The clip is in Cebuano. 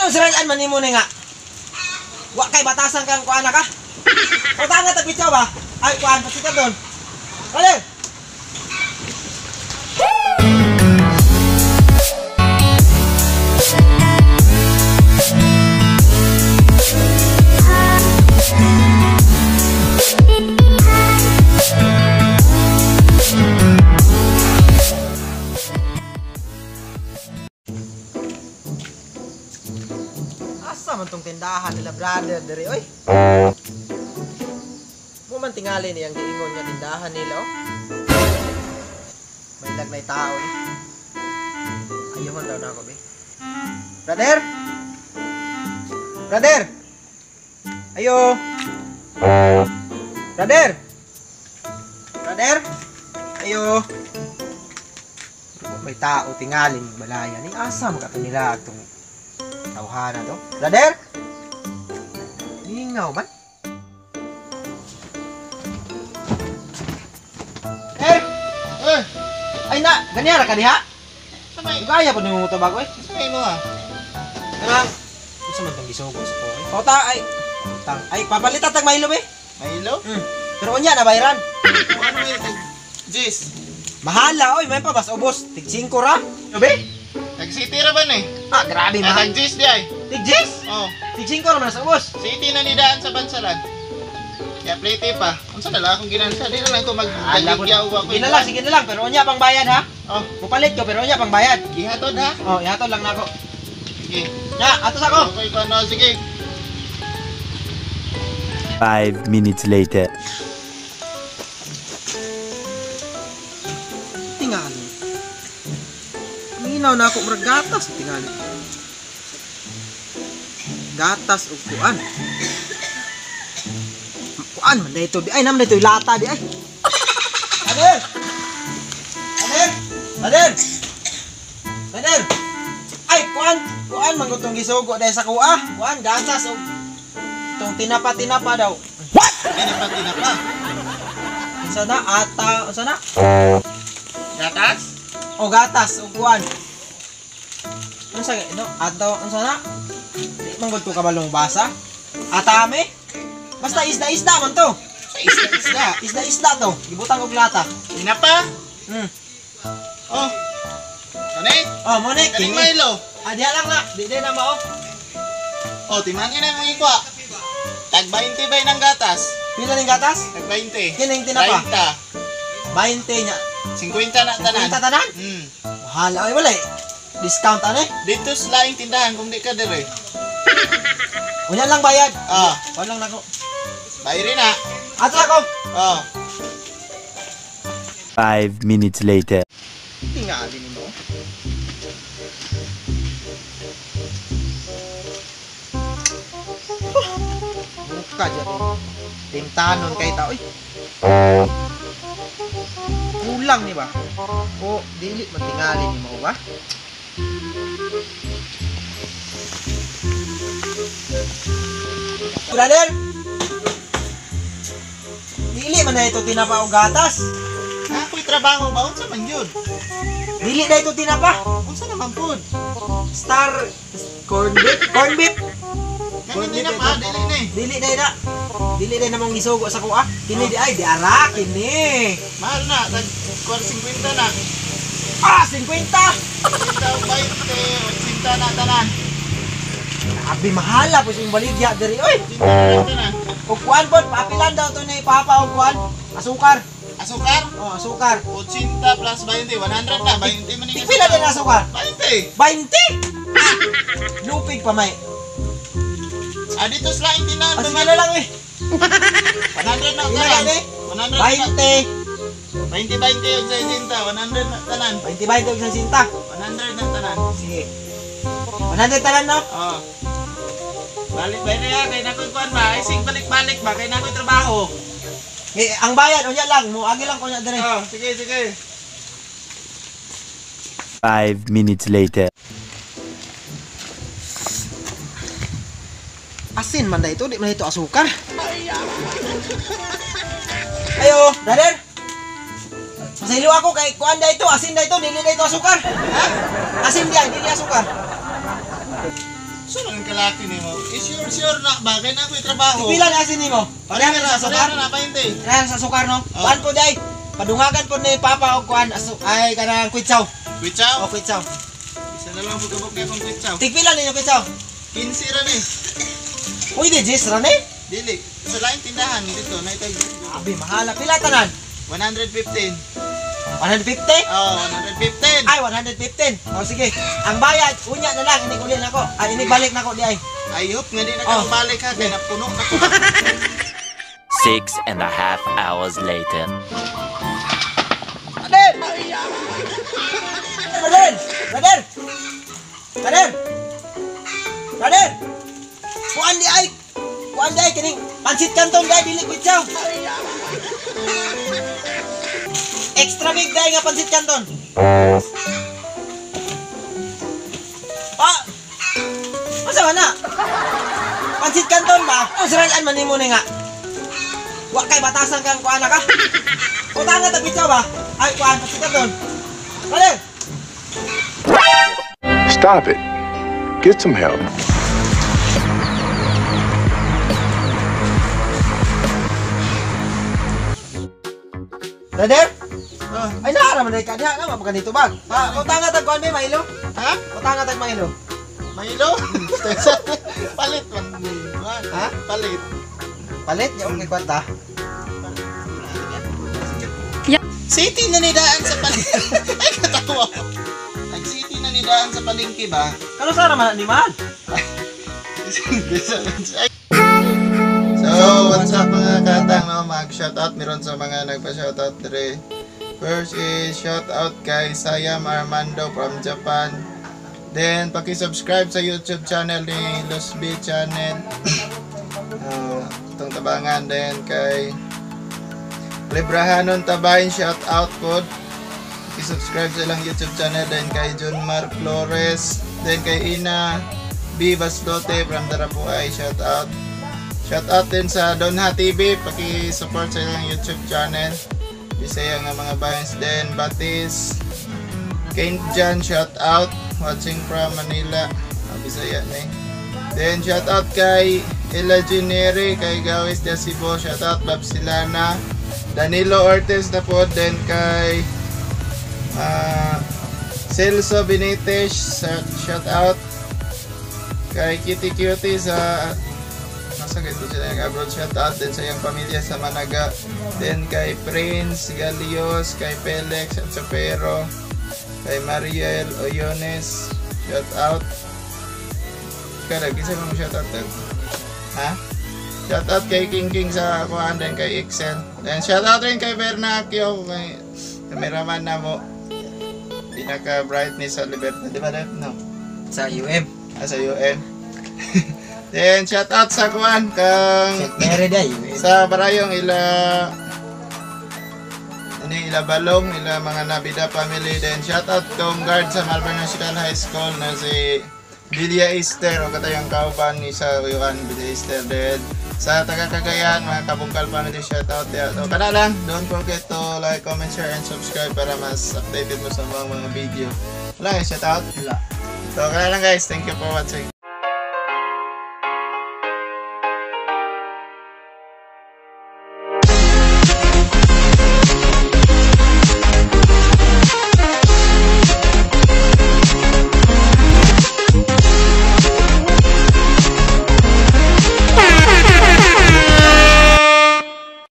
Ang siraan man nimo ni nga. Wa kay batasan kang kuana ka. Utang nga tag ba? Ay kuan pasita doon. Brother. Asa man tong tindahan nila brother diri oy? Mo man tingali niyang giingon nga tindahan nila oh. May lagnay tao eh. Ayuhon daw na ako be. Brother! Brother! Ayo! Brother! Brother! Ayo! May tao tingalin balaya ni asa man ka nila atong tawhana to. Brother! Mingaw man. Eh! Eh! Ay na! Ganyan ra ka diha? Samay. Gaya po nimo mo bago eh. Samay mo ah. Kanang unsa man tong gisugo sa ko eh? Pauta ay utang. Ay papalitan tag Milo be. Milo? Hmm. Pero unya na bayran. Ano may tag Jis? Mahala oy, may pa bas ubos. Tig 5 ra. Be? Tag city ra ba ni? Ah, grabe mahal. Tag Jis di ay. Tig Jis? Oh. Tig 5 ra man sa ubos. City na ni daan sa bansalan. Kaya plate pa. Unsa na lang akong ginansa? Di na lang ko magbaligyaw ako. Sige na lang, sige na lang. Pero unya pang bayad ha. Oh, Mupalit ko pero unya pang bayad. gihatod ha. Oh, ihatod lang nako. Sige. Nya, atos ako. Okay pa no, sige. 5 minutes later. Tingali. Minaw na ako murag gatas tingali. Gatas ug kuan. Kuan man dito di ay naman dito lata di ay. Ader! Ader! Ader! Ader! Ay kuan, kuan man gutong gisugo dahil sa kuha. Kuan gatas ug itong tinapa-tinapa daw. What? Tinapa-tinapa. Unsa na ata, unsa na? Gatas? O gatas ug kuan. Unsa no ato unsa na? Di man gud ko kabalong basa. Atame? Basta isda-isda man to. Sa isda-isda. Isda-isda to. Gibutang og lata. Tinapa? Hmm. Oh. Kani? Oh, mo ni Kaning Milo. Ah, diha lang na. Di na mao. Oh, timan ina mo ikuha. Tag 20 bay ng gatas? Pila ning gatas? Tag 20. Kining tinapa? 30. 20 nya. 50 na tanan. 50 tanan? Hmm. Mahal ay wala eh. Discount ani? Dito sa laing tindahan kung di ka dire. Unya lang bayad. Ah, Kuan lang nako. bayri na. Ato ako. Oh. 5 minutes later. Tingali nimo. Muka dyan eh. Timtanon kay tao eh. Kulang ni ba? O dili man tingali ni mo ba? Brother! Dili man na ito tinapa o gatas. Ako'y trabaho ba? Unsa man yun? Dili na ito tinapa. Unsa naman pud? Star corn beef, corn beef. Kani tinapa, dili ni. Dili na ina. Dili na namang gisugo sa kuha. Kini di ay di ara kini. Mahal na, tag 50 na. Ah, 50. 50 20, 80 na tanan. Grabe mahala po siyang baligya diri oy. 80 na tanan. Og kuan pod, papilan daw to ni Papa og kuan. Asukar. Asukar? Oh, asukar. 80 plus 20, 100 na, 20 man Di pila din asukar? 20. 20. Ah! Lupig pa may. Ah, dito sa laing tindahan. Ah, sige na lang eh. 100 na Sige na tanan. lang eh. 100 na. 20. 20 20 og 60, 100 na tanan. 20 20 og 60. 100 na tanan. Sige. 100 tanan no? Oh. Balik ba niya kay nakoy kuan ba? Ay sig balik-balik ba kay nakoy trabaho. Eh, ang bayad unya lang, mo agi lang kunya dire. Oh, sige sige. 5 minutes later. Asin man da ito, di man ito asukar. Ayo, brother. Pasaylo ako kay kuan da ito, asin da ito, dili da ito asukar. Ha? Asin diay, dili asukar. So lang kalaki nimo. Eh, sure sure na ba kay na ako'y trabaho. Pila na asin nimo? Pareha Pareha na sa sukar. Pareha na 20. Pareha sa sukar, no? Oh. Kuan po day. Padungagan po ni Papa og kuan asu ay kanang kwitsaw. Kwitsaw. O, kwitsaw. Isa na lang pagkabok niya akong kwitsaw. Tigpila ninyo kwitsaw? 15 ra ni. Pwede jis ra ni? Dili. Sa laing tindahan dito na itag Abi mahala pila tanan? 115. 150? Oh, 115. Ay, 115. O sige. Ang bayad unya na lang inig uli nako. Ay, inig balik nako di ay. I hope nga di na Oh. ka balik ha kay napuno na ko. 6.5 hours later. Brother! Brother! Brother! Brother! Brother! Kuan di ay! Kuan di ay kining pansit canton di ay, dili kwitsaw. Extra big di ay nga pansit canton. Pa! Masa man na? Pansit canton ba? Ang siraan man nimo ni nga. Wa kay batasan kang kuan na ka. Utang na tag kwitsaw ba? Ay, kuan pansit canton. Brother! Stop it. Get some help. Brother? Oh. Ay, naara man ka diha na mapag ganito bag. Pa, utang na tag kuan may Milo. Ha? Utang na tag Milo. Milo? Palit man. Ha? Palit. Palit niya og kwanta. City na nidaan sa palengke. Ay, katawa. Nag-city na nidaan sa palengke ba? Kano sa man ni man? So, what's up, mga katang, no? Mag-shoutout meron sa mga nagpa-shoutout dire. First is shoutout kay Sayam Armando from Japan. Then, paki-subscribe sa YouTube channel ni Losby Channel. Itong tabangan din kay Librahanon Tabayin, shoutout po. I-subscribe sa ilang YouTube channel. Then kay John Mark Flores. Then kay Ina B. Baslote from Darapuay, shout out. Shout out din sa Donha TV, paki-support sa ilang YouTube channel. Bisaya nga mga vines din. Batis Kane Jan, shout out. Watching from Manila. Ah, Bisaya na eh. Then shout out kay Ella Genere, kay Gawis Desibo, shout out Bob Silana, Danilo Ortiz na po, then kay Celso Benitez, shout out kay Kitty Cutie sa nasa gito sila nag-abroad, shout out din sa iyang pamilya sa Managa, then kay Prince Galios, kay Felix at sa Pero, kay Mariel Oyones, shout out. Kada, kinsa mo shout out tag? Ha? Shout out kay King King sa kuan, then kay Excel. Then shout out rin kay Bernakio, kay cameraman na mo. Pinaka bright ni sa Libertad, di ba, Dep? No. Sa UM. Ah, sa UM. Then shout out sa kuan kang St. Mary day UM. Sa Barayong ila ano yung ila Balong, ila mga Nabida family. Then shout out tong guard sa Malvern National High School na si Bilia Easter o katayang kauban ni sa Uyuan Bilia Easter. Then sa taga Cagayan, mga Kabungkal family, shout out ya. So kana lang, don't forget to like, comment, share and subscribe para mas updated mo sa mga video. Wala, shout out. Wala. So kana lang, guys, thank you for watching.